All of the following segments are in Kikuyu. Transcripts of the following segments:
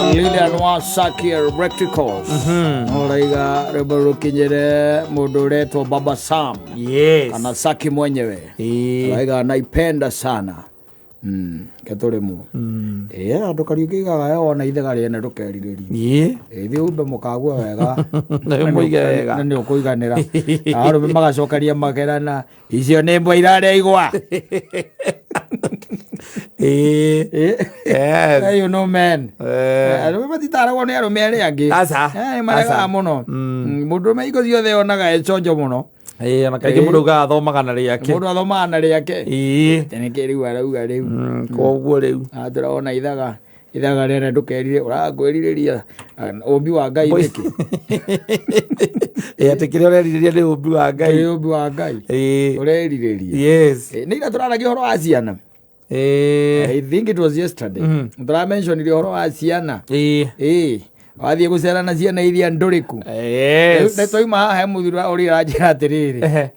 Lilian Wasaki Electricals. Ũraiga rwĩmbo rũkinyĩre mũndũ ũretwo Baba Sam Yes. kana Saki mwenyewe. Ũraiga naipenda sana. Ketũrĩmwo. Ĩĩ andũ Kariũki igaga wona ithaga rĩene ndũkerirĩrie. Ĩĩ thiĩ umbe mũkagua wega. Na ũmũige wega. Na nĩ ũkũiganĩra. Na arũme magacokeria makerana icio nĩ mbwa irarĩa igwa. Ĩĩ. Yes. Hey, you know men. Eh. Arũme matitaragwo nĩ arũme arĩa angĩ. Aca. Eh, maregaga Aca. mũno. Mũndũrũme hingo ciothe onaga e conjo mũno. Ĩĩ, ona kaingĩ mũndũ augaga athomaga na rĩake. Mũndũ athomaga na rĩake. Nĩkĩ rĩu arauga rĩu. Koguo rĩu. Ah, tũrona ithaga ithaga rĩene ndũkerire ũrakwĩrirĩria ũmbi wa Ngai nĩkĩ? Ĩĩ, atĩ kĩrĩa ũrerirĩria nĩ ũmbi wa Ngai. Nĩ ũmbi wa Ngai. Ũrerirĩria. Yes. Nĩ ira tũraragia ũhoro wa ciana. I think it was yesterday. Tũramentionire ũhoro wa ciana. Ĩĩ. Wathiĩ gũcera na ciana iria ndũrĩku. Yes. Nĩ twauma haha he mũthuri ũrĩa ũranjĩra atĩrĩrĩ.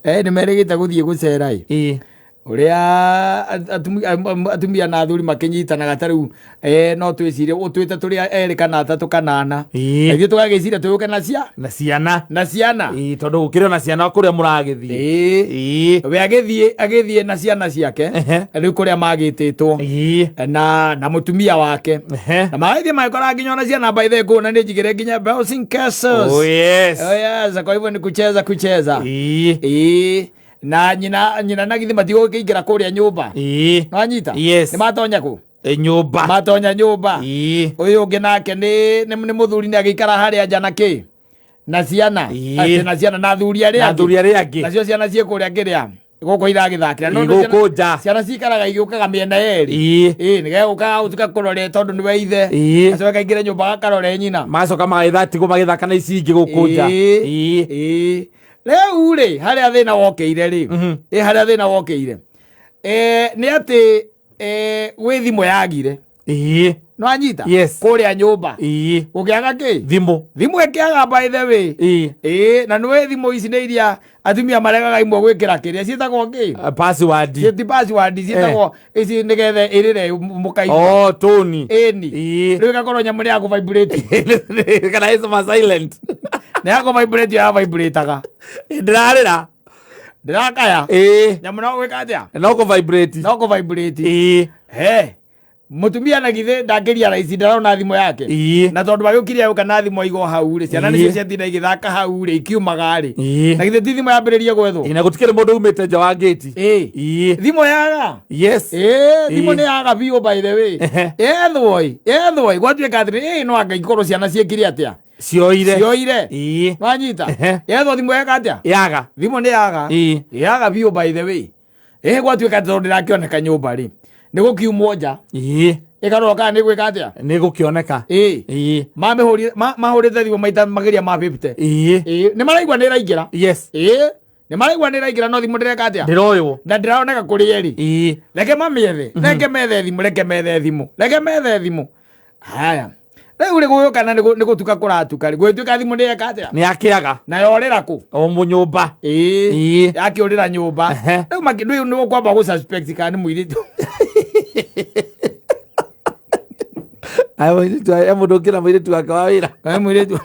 Nĩ merĩgĩte gũthiĩ gũcera ĩ. Ũrĩa atumia na athuri makĩnyitanaga ta rĩu no twĩcirie ũtwĩte tũrĩ erĩ kana atatũ kana ana. Ithuĩ tũgagĩciria tũyũke na cia na ciana. Na ciana. Ĩĩ, tondũ gũkĩrĩ ona ciana kũrĩa mũragĩthiĩ. Ĩĩ. We agĩthiĩ na ciana ciake rĩu kũrĩa magĩtĩtwo na mũtumia wake. Na magĩthiĩ magĩkora nginya ona ciana by the way na nĩ njigĩre nginya bouncing castles. Oh, yes. Oh, yes. Kwa hivyo ni kucheza kucheza. Ĩĩ. Ĩĩ. Na nyina na githĩ matigũkĩingĩra kũrĩa nyũmba. Nwanyita? Yes. Nĩ matonya kũ? Nyũmba. Matonya nyũmba. Ũyũ ũngĩ nake nĩ mũthuri nĩ agĩikara harĩa nja na kĩ? Na ciana. Atĩ na ciana na athuri arĩa Na angĩ. athuri arĩa angĩ. Nacio ciana ciĩ kũrĩa kĩrĩa gũkũ iragĩthakĩra. No Ĩĩ, nĩ gũkũ nja. Ciana cikaraga igĩũkaga mĩena yerĩ. Ĩĩ, nĩ gegũkaga gũtuĩka kũrore tondũ nĩwe ithe. Gacoka kaingĩre nyũmba gakarore nyina. Magacoka magagĩthatigwo magĩthaka na ici ingĩ gũkũ nja. Ĩĩ. Rĩu rĩ, harĩa thĩna wokĩire rĩ, ĩ harĩa thĩna wokĩire. Nĩ atĩ gwĩ thimũ yagire. Nĩwanyita? Yes. Kũrĩa nyũmba. Gũkĩaga kĩ? Thimũ. Thimũ ĩkĩaga by the way. Ĩĩ, na nĩũĩ thimũ ici nĩ iria atumia maregaga imwe gwĩkĩra kĩrĩa ciĩtagwo kĩ? Password. Ti password, ciĩtagwo ici nĩgetha ĩrĩre mũkaigua. Oh, toni. Ĩni. Rĩu ĩgakorwo nyamũ nĩ ya kũ-vibrate. Kana ĩcoma silent. Nĩ ya kũ-vibrate ya vibrate-aga. Ndĩrarĩra. Ndĩrakaya. Nyamũ no gwĩka atĩa? No kũ-vibrate. No kũ-vibrate. He. Mũtumia na githĩ ndangĩria raici ndarona thimũ yake. Na tondũ agĩũkire agĩũka na thimũ aigwo hau rĩ, ciana nĩcio ciatinda igĩthaka hau rĩ, ikiumaga rĩ. Na githĩ ti thimũ yambĩrĩrie gwethwo? Na gũtikĩrĩ mũndũ umĩte nja wa ngĩti. Thimũ yaga. Yes. Thimũ nĩ yaga biũ by the way. Yethwo ĩ, yethwo ĩ, gwatuĩka atĩrĩ, no anga ikorwo ciana ciĩkire atĩa? Cioire. Cioire. Wanyita? Yethwo thimũ yeka atĩa? Yaga. Thimũ nĩ yaga. Yaga biũ by the way. Gwatuĩka tondũ ndĩrakĩoneka nyũmba rĩ, nĩ gũkiumwo nja. Ĩkarora kana nĩ gwĩka atĩa? Nĩ gũkĩoneka. Mamĩhũrire, mahũrĩte thimũ maita makĩria ma 50. Nĩ maraigua nĩ ĩraingĩra. Yes. Nĩ maraigua nĩ ĩraingĩra no thimũ ndĩreka atĩa? Ndĩroywo. Na ndĩraoneka kũrĩ erĩ. Reke mamĩethe. Reke methe thimũ, reke methe thimũ. Reke methe thimũ. Haya. Rĩu rĩ gũgĩũka na nĩ gũtuka kũratuka rĩ, gũgĩtuĩka thimũ nĩ yeka atĩa? Nĩ yakĩaga. Na yorĩra kũ? O mũnyũmba. Yakĩũrĩra nyũmba. Rĩu rĩu nĩ ũkwamba gũ suspect kana nĩ mũirĩtu. Aya mũirĩtu, aya mũndũ ũngĩ na mũirĩtu wake wa wĩra. Aya mũirĩtu.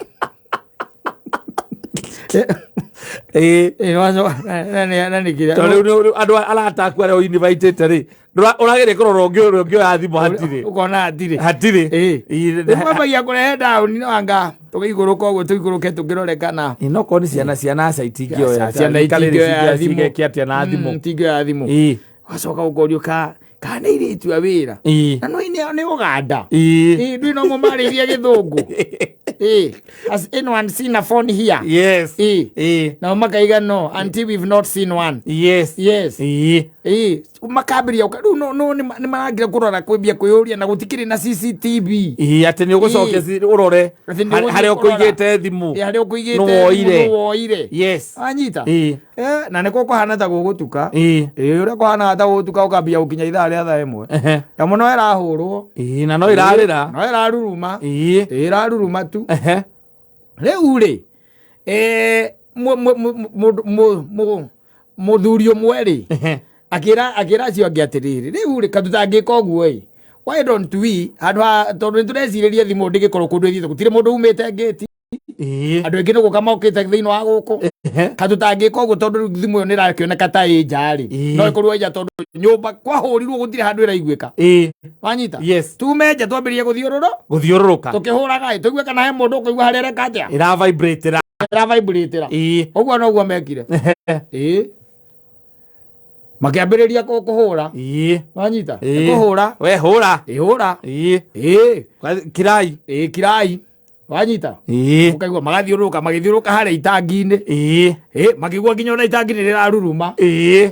Tondũ rĩu andũ arata aku arĩa ũinvitĩte rĩ, ũrageria kũrora ũngĩ ũrĩa ũngĩ oya thimũ hatirĩ. Ũkona hatirĩ. Hatirĩ. Rĩu mambagia kũrehe down no anga tũgĩikũrũka ũguo tũikũrũke tũkĩrore kana. No korwo nĩ ciana, ciana aca itingĩoya. Ciana itingĩoya thimũ. Cigeke atĩa na thimũ? Itingĩoya thimũ. Wacoka ũkorio kana nĩ airĩtu a wĩra. Na no nĩ Ũganda. Ndũĩ no mũmarĩrie gĩthũngũ. Has anyone seen a phone here? Yes. Nao makaiga no, until we've not seen one. Yes. Yes. Makambĩrĩria gũka, rĩu no nĩ marangira kũrora kwĩmbia kwĩyũria na gũtikĩrĩ na CCTV. Atĩ nĩ ũgũcokia ũrore Atĩ nĩ ũgũthiĩ harĩa kũrora. ũkũigĩte thimũ. Harĩa ũkũigĩte Nũ thimũ, woire. nũ woire. Yes. Wanyita? Na nĩkuo kũhana ta gũgũtuka. Ũrĩa kũhanaga ta gũgũtuka ũkambia gũkinya ithaa rĩa thaa ĩmwe. Nyamũ no ĩrahũrwo. Na no ĩrarĩra. No ĩraruruma. Ĩraruruma tu. Rĩu rĩ, mũthuri ũmwe rĩ, akĩra acio angĩ atĩrĩrĩ, rĩu rĩ, ka tũtangĩka ũguo ĩ, Why don't we, handũ ha, tondũ nĩ tũrecirĩria thimũ ndĩgĩkorwo kũndũ ĩthiĩte, gũtirĩ mũndũ umĩte ngĩti. Andũ aingĩ nĩ gũka mokĩte thĩinĩ wa gũkũ. Ka tũtangĩka ũguo, tondũ rĩu thimũ ĩyo nĩ ĩrakĩoneka ta ĩ nja rĩ. No ĩkorwo ĩ nja, tondũ nyũmba kwahũrirwo gũtirĩ handũ ĩraiguĩka. Wanyita? Yes. Tume nja, twambĩrĩrie gũthiũrũrũ Gũthiũrũrũka. Tũkĩhũraga ĩ, tũigue kana he mũndũ ũkũigua harĩa ĩreka atĩa. Ĩra vibrate ra. Ĩra vibrate ra. Ũguo noguo mekire. Ĩĩ, makĩambĩrĩria kũhũra. Wanyita? Kũhũra. We hũra. Ĩhũra. Ĩĩ. Kirai. Ĩĩ, kirai. Wanyita? Ũkaigua magathiũrũrũka, magĩthiũrũrũka harĩa itangi-inĩ. Ĩĩ, makĩigua nginya ona itangi nĩ rĩraruruma.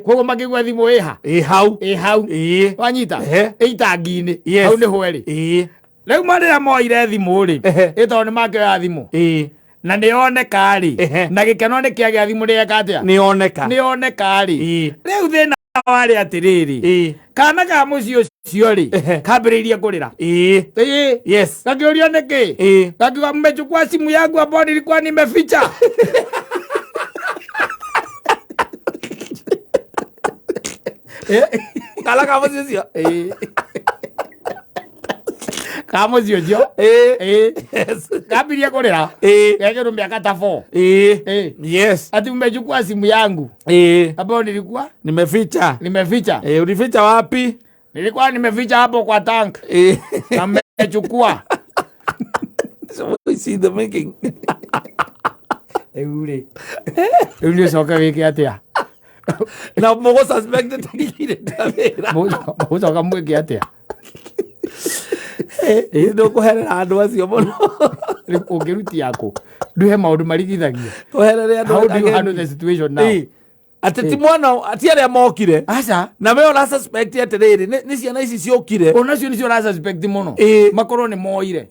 Koguo makĩigua thimũ ĩha. Ĩ hau. Ĩ hau. Wanyita? Ĩ itangi-inĩ. Hau nĩho ĩrĩ. Rĩu marĩra moire thimũ rĩ, ĩ tondũ nĩ makĩoya thimũ na nĩ yoneka rĩ, na gĩkeno nĩ kĩagĩa, thimũ nĩ yeka atĩa? Nĩ yoneka. Nĩ yoneka rĩ, rĩu thĩna warĩ atĩrĩrĩ, kana ka mũciĩ ũcio rĩ, kambĩrĩirie kũrĩra. Ĩĩ. Gakĩũrio nĩkĩ, gakiuga, "Mmechukua simu yangu ambayo nilikuwa nimeficha." Kana ka mũciĩ ũcio. Ĩĩ. Ka mũciĩ ũcio. Ĩĩ. Kambirie kũrĩra. Gekĩrwo mĩaka ta 4. Ĩĩ. Ati, "Mmechukua simu yangu ambayo nilikuwa nimeficha." Nimeficha. Ulificha wapi? "Nilikuwa nimeficha hapo kwa tank na mmechukua." So we see the making. Rĩu rĩ, rĩu nĩ ũcoke wĩke atĩa? Na mũgũ suspect tagithire wĩra. Mũgũcoka mwĩke atĩa? Ndũkũherera andũ acio mũno. Rĩu ũngĩrutia kũ? Ndũhe maũndũ marigithagia. Ũherere andũ. How do you ageni. handle the situation now? Atĩ ti mwana, ti arĩa mokire. Aca. Na we ũra suspect atĩrĩrĩ, nĩ ciana ici ciũkire. Onacio nĩcio ũra suspect mũno. Makorwo nĩ moire.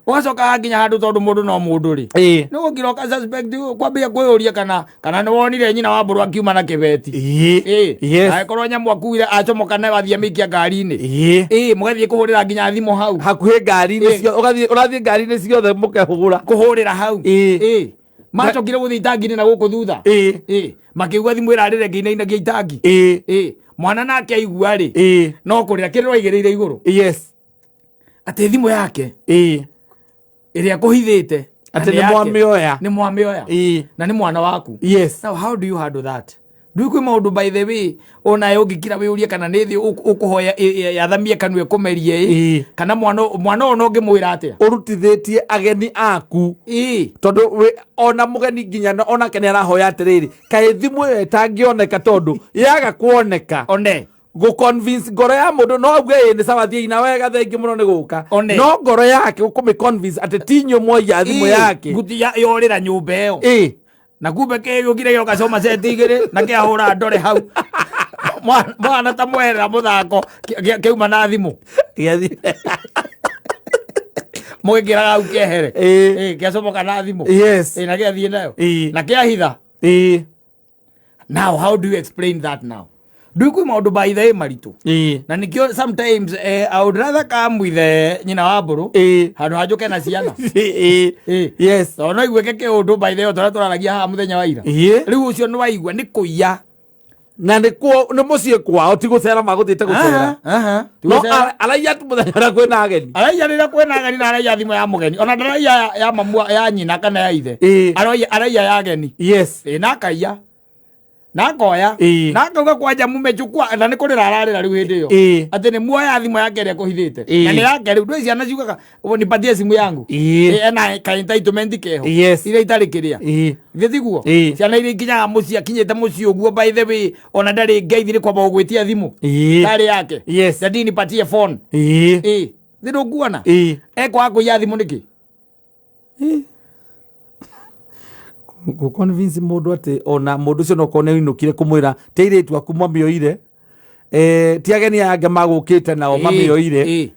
Ũgacoka hakinya handũ, tondũ mũndũ no mũndũ rĩ, nĩ gũkira ũka suspect, kwambia kwĩyũria kana nĩ wonire nyina wa mbũrũ akiuma na kĩbeti. Angĩkorwo nyamũ akuire acomoka nayo athiĩ amĩikia ngari-inĩ. Ĩĩ, mũgathiĩ kũhũrĩra nginya thimũ hau. Hakuhĩ ngari-inĩ ciothe, ũgathiĩ, ũrathiĩ ngari-inĩ ciothe mũkehũra. Kũhũrĩra hau. Ĩĩ, macokire gũthiĩ itangi-inĩ na gũkũ thutha. Ĩĩ, makĩigua thimũ ĩrarĩra ĩngĩinainagia itangi. Ĩĩ, mwana nake aigua rĩ, no kũrĩra kĩrĩro aigĩrĩire igũrũ, atĩ thimũ yake ĩrĩa kũhithĩte na Atĩ nĩ nĩ yake. mwamĩoya. Nĩ mwamĩoya. Na nĩ mwana waku. Now how do you handle that? Ndui kwĩ maũndũ, by the way, onawe ũngĩkira wĩũrie kana nĩ thĩ ũkũhoya yathamie kanua ĩkũmerie ĩ. Kana mwana ũyũ no ũngĩmwĩra atĩa? Ũrutithĩtie ageni aku. Tondũ ona mũgeni nginya onake nĩ arahoya atĩrĩrĩ, kaĩ thimũ ĩyo ĩtangĩoneka, tondũ yaga kuoneka, one gũ convince ngoro ya mũndũ no auge ĩ nĩ sawa, thiĩi na wega, thengi mũno nĩ gũka. One. No ngoro yake ũkũmĩ convince atĩ ti inyuĩ mwaiya thimũ yake. Nguti yorĩra nyũmba ĩyo. Na kumbe kĩgĩũkire gĩoka coma ceti igĩrĩ na kĩahũra ndore hau. Mwana ta mwerera mũthako kĩauma na thimũ. Mũgĩkĩraga hau kĩehere. Ĩĩ, kĩacomoka na thimũ. Ĩĩ, na gĩathiĩ nayo. Na kĩahitha. Now how do you explain that now? Ndui kwĩ maũndũ by the way maritũ. Na nĩkĩo sometimes I would rather come with nyina wa mbũrũ handũ ha njũke na ciana. Tondũ no iguĩke kĩũndũ, by the way, tũrĩa tũraragia haha mũthenya wa ira. Rĩu ũcio nĩ waigua nĩ kũiya. Na nĩ kuo nĩ mũciĩ kwao, ti gũcera magũthiĩte gũcera. Aha, ti No gũcera. Araiya tu mũthenya ũrĩa kwĩna ageni. Araiya rĩrĩa kwĩna ageni, na araiya thimũ ya mũgeni, ona ndaraiya ya mamu, ya nyina kana ya ithe. Araiya ya ageni. Ĩ, na akaiya na akoya. Na akauga, "Kwanja mumechukua," na nĩ kũrĩra ararĩra rĩu hĩndĩ ĩyo. Atĩ nĩ muoya thimũ yake ĩrĩa kũhithĩte. Na nĩ yake. Rĩu ndũĩ ciana ciugaga, "Ũũ, nipatie simu yangu." Ĩ, ena ka entitlement keho. Iria itarĩ kĩrĩa. Githĩ tiguo? Ciana iria ikinyaga mũciĩ, akinyĩte mũciĩ ũguo, by the way, ona ndarĩ ngeithi, nĩ kwamba gũgwĩtia thimũ. Tarĩ yake. "Daddy, nipatie phone." Ĩ, thĩ ndũkuona. Ekwaga kũiya thimũ nĩkĩ? Gũ convince mũndũ atĩ ona mũndũ ũcio no korwo nĩ ainũkire kũmwĩra ti airĩtu aku mamĩoire, ti ageni aya angĩ magũkĩte nao mamĩoire. Ĩ.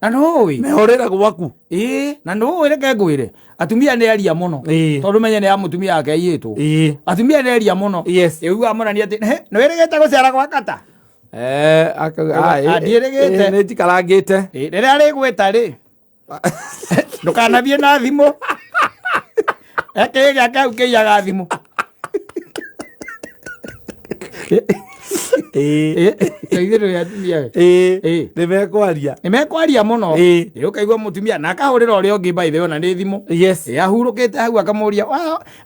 Na nũĩ. Mehorĩra gwaku. Ĩ, na nũĩ, reke ngwĩre, atumia nĩ aria mũno. Tondũ menye nĩ ya mũtumia wake aiyĩtwo. Atumia nĩ aria mũno. Ĩugaga mũnani atĩ, "He, nĩ wĩrĩgĩte gũcera gwa kata?" Ah, Ndiĩrĩgĩte. Nĩ njikarangĩte. Ĩ, rĩrĩa rĩgwĩta rĩ, ndũkanathiĩ na thimũ, ekĩĩ gĩake hau kĩiyaga thimũ. Ĩĩ. Ithuĩ tũrĩ atumia. Ĩĩ. Ĩĩ. Nĩ mekwaria. Nĩ mekwaria mũno. Ĩĩ. Ĩĩ, ũkaigua mũtumia na akahũrĩra ũrĩa ũngĩ by the way ona nĩ thimũ. Yes. Ĩĩ, ahurũkĩte hau akamũria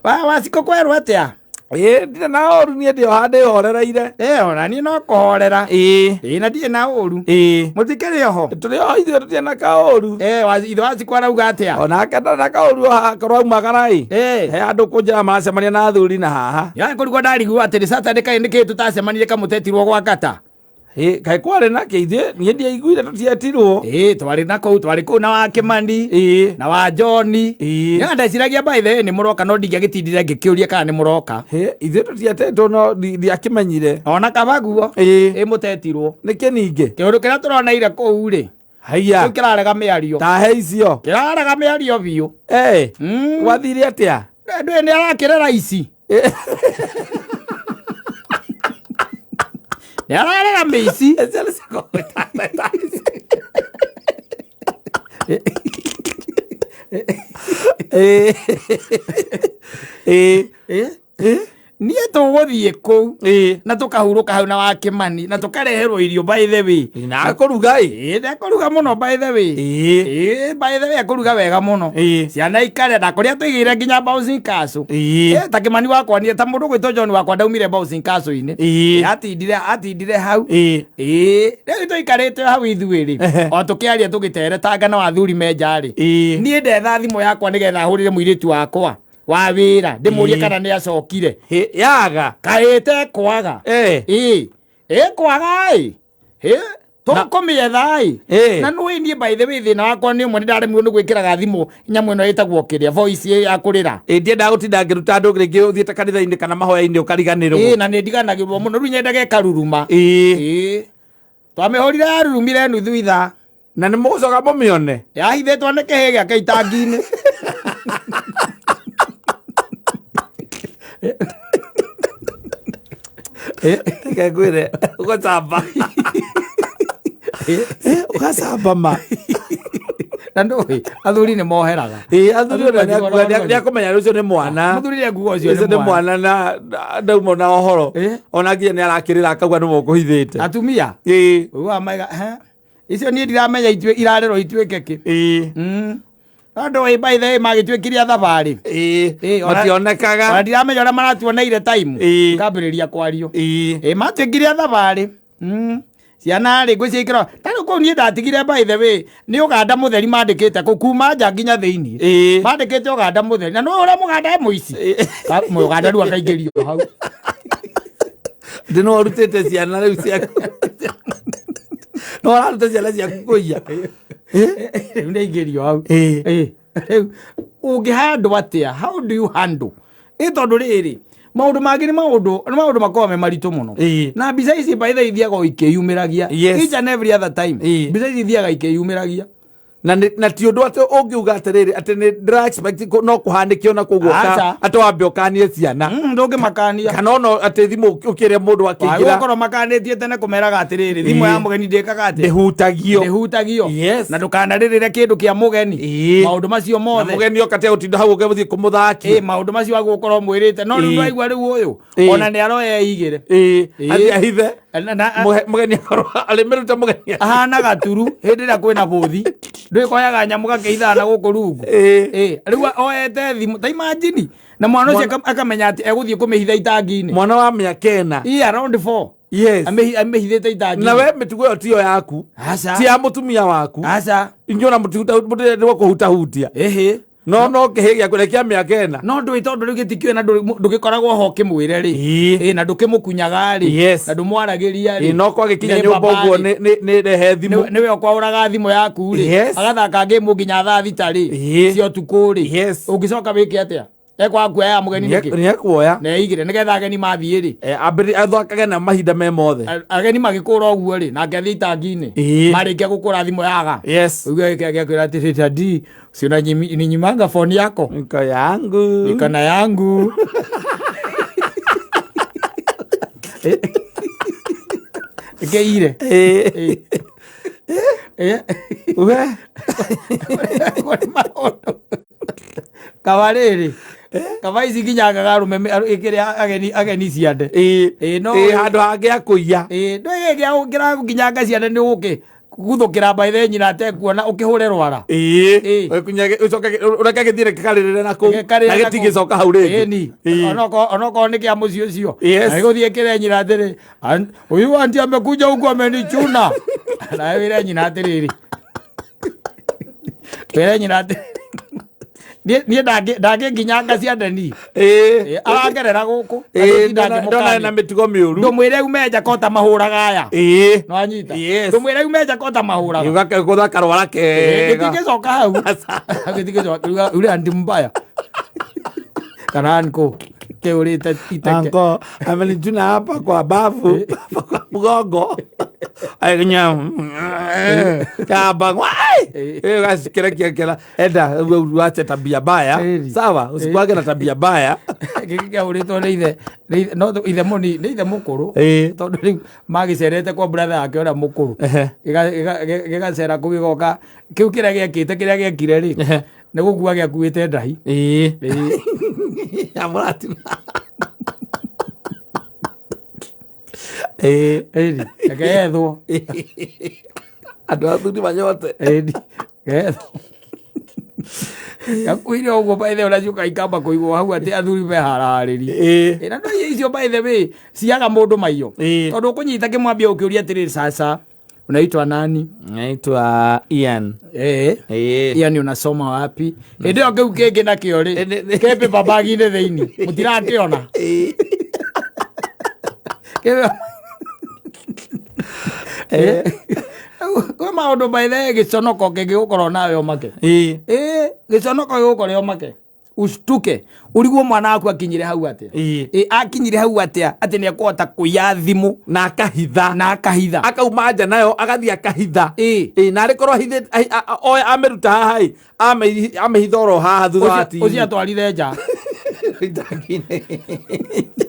wa waciko kwerwo atĩa? Ĩĩ, ndirĩ na ũru niĩ ndĩ o handũ horereire. Ĩĩ, ona niĩ no kũhorera. Ĩĩ. Ĩĩ, na ndirĩ na ũru. Ĩĩ. Mũtikĩrĩ oho? Tũrĩ o ithuĩ tũtirĩ na kaũru. Ĩĩ, ithe waciko arauga atĩa? Onake ndarĩ na kaũru akorwo aumagara ĩ. Ĩĩ. He andũ kũnjĩra maracemania na athuri na haha. Ya kũrigwo ndarigwo atĩrĩ Saturday kaĩ nĩkĩĩ tũtacemanirie kamũtetirwo gwa ngata? Ĩ, kaĩ kwarĩ na kĩ ithuĩ niĩ ndiaiguire tũtietirwo. Ĩĩ, twarĩ na kũu, twarĩ kũu na wa Kĩmani. Ĩĩ. Na wa John. Ĩĩ. Ya ndeciragia by the way nĩ mũroka no ndingĩagĩtindire ngĩkĩũria kana nĩ mũroka. Hĩ, ithuĩ tũtietĩtwo no ndiakĩmenyire. Ona kaba guo. Ĩĩ. Ĩ mũtetirwo. Nĩkĩ ningĩ? Kĩũndũ kĩrĩa tũroneire kũu rĩ. Haiya. Kĩu kĩrarega mĩario. Ta he icio. Kĩrarega mĩario biũ. Ĩ. Gwathire atĩa? Ndũĩ nĩ arakĩrera ici. Nĩ ararera mĩici. Ĩ. Ĩ. Ĩ? Niĩ tũgũthiĩ kũu Ĩ. na tũkahurũka hau na wa Kĩmani na tũkareherwo irio by the way. Na akũruga ĩ. Ĩ, ndekũruga mũno by the way. Ĩ. Ĩ, by the way akũruga wega mũno. Ĩ. Ciana ikare na kũrĩa tũigĩire nginya bouncing castle. Ĩ. Ĩ, ta Kĩmani wakwa niĩ ta mũndũ gwĩtwo John wakwa ndaumire bouncing castle-inĩ. Ĩ. Atindire hau. Ĩ. Ĩ, rĩu tũikarĩte hau ithuĩ rĩ. Ehe. O tũkĩaria tũgĩteretanga na athuri menja rĩ. Ĩ. Niĩ ndetha thimũ yakwa nĩgetha hũrĩre mũirĩtu wakwa wa wĩra ndĩmũrie Ĩ. kana nĩ acokire. Hĩ, yaga. Kaĩte kwaga. Ĩ. Ĩ, ĩkwaga ĩ. Ĩ, tũkũmĩetha ĩ. Ĩ. Na nĩũĩ niĩ by the way thĩna wakwa nĩ ũmwe nĩ ndaremirwo nĩ gwĩkĩraga thimũ nyamũ ĩno ĩtagwo kĩrĩa voice ya kũrĩra. Ĩ, ndiendaga gũtinda ngĩruta andũ rĩngĩ ũthiĩte kanitha-inĩ kana mahoya-inĩ ũkariganĩrwo. Ĩ, na nĩ ndiganagĩrwo mũno rĩu nyendaga ĩkaruruma. Ĩ. Ĩ. Twamĩhũrire yarurumire nuthu ithaa. Na nĩ mũgũcoka mũmĩone. Yahithĩtwo nĩ kĩhĩ gĩake itangi-inĩ. Reke ngwĩre ũgacamba. Ũgacamba ma. Na ndũĩ athuri nĩ moheraga. Ĩ, athuri ona Athuri nĩakũmenya rũcio nĩ mwana. Mũthuri nĩ akuga ũcio Ũcio nĩ mwana na ndauma na ũhoro. Ĩ. Ona nginya nĩ arakĩrĩra akauga nĩ mũkũhithĩte. Atumia. Ĩ. Ũiguaga maiga, "Hĩ, icio niĩ ndiramenya irarerwo ituĩke kĩ." Ĩ. No ndũĩ by the way magĩtuĩkirie thabarĩ. Ĩ. Ĩ, Mationekaga. Ona ndiramenya ũrĩa maratuoneire time. Ĩ. Ngambĩrĩria kwario. Ĩ. Ĩ, matuĩkire thabarĩ. Ciana rĩ ngwĩciria ikĩro ta rĩu kũu niĩ ndatigire by the way nĩ ũganda mũtheri mandĩkĩte kũu kuma nja nginya thĩinĩ. Ĩ. Mandĩkĩte ũganda mũtheri na nĩ ũrĩa mũganda e mũici. Mũganda rĩu akaingĩrio hau. Ndĩ no ũrutĩte ciana rĩu ciaku. No ũraruta ciana ciaku kũiya. Rĩu nĩ aingĩrio hau. Ĩ. Ĩ. Rĩu ũngĩhandle atĩa? How do you handle? Ĩ tondũ rĩrĩ maũndũ mangĩ nĩ maũndũ makoragwo me maritũ mũno. Ĩ. Na mbica ici by the way ithiaga o ikĩyumĩragia. Yes. Each and every other time. Ĩ. Mbica ici ithiaga ikĩyumĩragia. Na ti ũndũ atĩ ũngiuga atĩrĩrĩ atĩ nĩ ndĩra expect no kũhanĩke ona koguo Aca. atĩ wambe ũkanie ciana. Ndũngĩmakania. Kana ona atĩ thimũ ũkĩre mũndũ akĩingĩra Wagũkorwo makanĩtie tene kũmeraga atĩrĩrĩ thimũ Ĩ. ya mũgeni ndĩkaga atĩa? ndĩhutagio. Ndĩhutagio. Yes. Na ndũkanarĩrĩre kĩndũ kĩa mũgeni. Ĩ. Maũndũ macio Na mothe. mũgeni oka tia gũtinda hau ũgĩthiĩ kũmũthakia. Ĩ, maũndũ macio wagũkorwo mwĩrĩte no rĩu Ĩ. ndwaigua rĩu ũyũ Ĩ. ona nĩ aroya eigĩre. Ĩ. Ĩ. Athiĩ ahithe. Na Mũgeni akorwo arĩmĩruta mũgeni. ahana gaturu hĩndĩ ĩrĩa kwĩna bũthi ndwĩkoyaga nyamũ gakĩithaga na gũkũ rungu. Ĩ. Ĩ, rĩu oete thimũ ta imagine na mwana ũcio akamenya atĩ egũthiĩ kũmĩhitha itangi-inĩ. Mwana wa mĩaka ĩna. Ĩ, around 4. Yes. Amĩhithĩte itangi-inĩ. Na we mĩtugo ĩyo tiyo yaku. Aca. Ti ya mũtumia waku. Aca. Inyuĩ ona mũtirendwo kũhutahutia. Ĩhĩ. No kĩhĩ gĩaku nĩ kĩa mĩaka ĩna. No ndũĩ tondũ rĩu gĩtikĩũĩ na ndũgĩkoragwo ho ũkĩmwĩre rĩ. Ĩ. Ĩ, na ndũkĩmũkunyaga rĩ. Yes. Na ndũmwaragĩria rĩ. Ĩ, no kwagĩkinya Nĩ nyũmba baba ũguo rĩ. nĩ rehe thimũ. Nĩwe ũkwaũraga thimũ yaku rĩ. Yes. Agathaka game nginya thaa 6 rĩ. Ĩ. Cia ũtukũ rĩ. Yes. Ũngĩcoka wĩke atĩa? Ekwaga kuoya ya mũgeni nĩkĩ? Nĩ ekuoya. Na eigire nĩgetha ageni mathiĩ rĩ. Ambĩrĩrie athakage na mahinda me mothe. Ageni magĩkũra ũguo rĩ, nake athiĩ itangi-inĩ. Ĩ. Marĩkia gũkũra thimũ yaga. Yes. Ũigue gĩkwĩra atĩrĩ daddy, si unaninyimanga phone yako? Niko yangu. Niko na yangu. Ĩkĩire. Ĩ. Ĩ. We. Kũrĩ maũndũ. Kawa rĩrĩ. Kaba ici nginyangaga arũme ĩkĩrĩa ageni ageni ciande. Ĩĩ. Ĩĩ, no Ĩĩ, handũ hangĩ akũiya. Ĩĩ, ndũĩ gĩkĩ kĩrakinyanga ciande nĩ ũgũkĩ guthũkĩra mbaithe nyina atekuona ũkĩhũre rwara. Ĩĩ. Ĩĩ. Ũkunyage- ũcoke ũreke gĩthiĩ gĩkarĩrĩre na kũu Gĩkarĩrĩre na na kũu. gĩtingĩcoka hau rĩngĩ. Ĩni. Ĩĩ. Onokorwo nĩ kĩa mũciĩ ũcio. Yes. Na gĩgũthiĩ kĩre nyina atĩrĩ, "Huyu anti amekuja huku amenichuna." Nawe wĩre nyina atĩrĩrĩ. Wĩre nyina atĩrĩrĩ. Niĩ ndangĩnginyanga ciande ni. Ĩĩ. Ĩĩ, arangerera gũkũ. Na Ĩĩ, niĩ ndona ndangĩmũkania. na mĩtugo mĩũru. Ndũmwĩre ume nja kota mahũraga aya. Ĩĩ. Nĩwanyita? Yes. Ndũmwĩre ume nja kota mahũraga. Ũgakũtha karwara kega. Gĩtingĩcoka hau. Gĩtingĩcoka. Uga- Ule anti mbaya. Kana anko keũrĩte iteke. Anko amenichuna hapa kwa bafu hapa kwa mgongo Ainya kaba wai Eh. gasikira kira enda uache tabia baya Eri. sawa usikuage na tabia baya Gĩkĩ kĩahũrĩtwo nĩ ithe nĩ ithe- no ithe mũni nĩ ithe mũkũrũ. Ĩĩ. Tondũ rĩu magĩcerete kwa brother yake ũrĩa mũkũrũ. Ehe. Gĩgacera kũu gĩgoka kĩu kĩrĩa gĩekĩte kĩrĩa gĩekire rĩ Ehe. nĩ gũkua gĩakuĩte ndahi. Ĩĩ. Ĩĩ. Ya mũratina. Ĩĩ. Ĩni. Reke yethwo. Andũ athuri manyote. Ĩni. Yethwo. Gakuire ũguo by the way ũraciũka ikamba kũigwo hau atĩ athuri meharaharĩrie. Ĩĩ. Ĩ, na no icio by the way ciaga mũndũ maiyo. Ĩĩ. Tondũ ũkũnyita kĩmwambia ũkĩũria atĩrĩrĩ sasa unaitwa nani? Naitwa Ian. Eh. Ĩĩ. Ian unasoma wapi? Hĩndĩ ĩyo kĩu kĩngĩ nakĩo rĩ Ĩ, kĩ paper bag-inĩ thĩinĩ mũtirakĩona. Ĩĩ. Kĩ- Eh. Kwĩ maũndũ by the way gĩconoko kĩngĩgũkorwo nawe ũmake. Ĩĩ. Ĩ, gĩconoko gĩgũkore ũmake. Ushtuke ũrigwo mwana waku akinyire hau atĩa. Ĩĩ. Ĩ, akinyire hau atĩa atĩ nĩ ekũhota kũiya thimũ Na akahitha. na akahitha. Akauma nja nayo agathiĩ akahitha. Ĩĩ. Ĩĩ, na arĩ korwo ahithĩte oe amĩruta haha ĩ, amĩhitha oro haha thutha wa Ũcio TV. atwarire nja. Itangi-inĩ.